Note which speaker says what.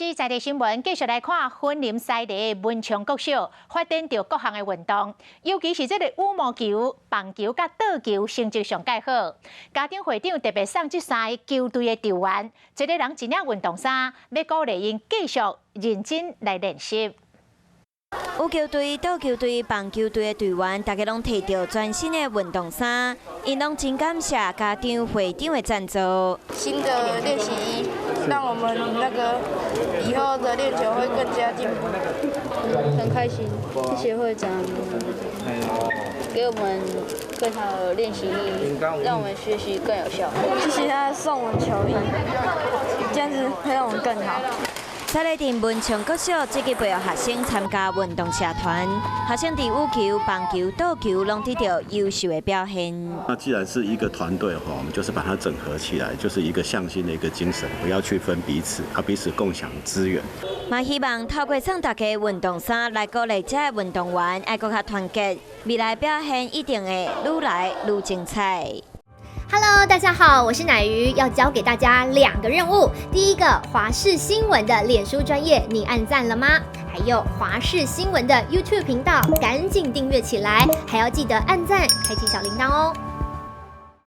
Speaker 1: 視在地新聞，繼續來看雲林西螺文昌國小發展著各項的運動，尤其是這個羽毛球、棒球佮桌球成績上蓋好。家長會長特別送這三个球隊的隊員，一个人一領運動衫，欲鼓勵𪜶繼續認真來練習。
Speaker 2: 羽球隊、桌球隊、棒球隊的隊員，大家攏提著全新的運動衫，𪜶攏真感謝家長會長的贊助。
Speaker 3: 新的練習衣，讓我們那個以後的練球會更加進步。
Speaker 4: 很開心，謝謝會長給我們更好的練習衣，讓我們學習更有效。
Speaker 3: 謝謝他送我們球衣，這樣子會讓我們更好。
Speaker 2: 西螺鎮文昌國小積極培育學生參加運動社團，學生佇羽球、棒球、桌球攏得著優秀的表現。
Speaker 5: 那既然是一個團隊哈，我們就是把它整合起來，就是一個向心的一個精神，不要去分彼此，啊彼此共享資源。
Speaker 2: 嘛希望透過送大家運動衫來鼓勵這个運動員，愛閣較團結，未來表現一定會愈來愈精彩。
Speaker 6: Hello，大家好，我是乃瑜，要交給大家兩個任務。第一個，華視新聞的臉書專頁，你按讚了嗎？還有華視新聞的 YouTube 頻道，趕緊訂閱起來，還要記得按讚，開啟小鈴鐺哦。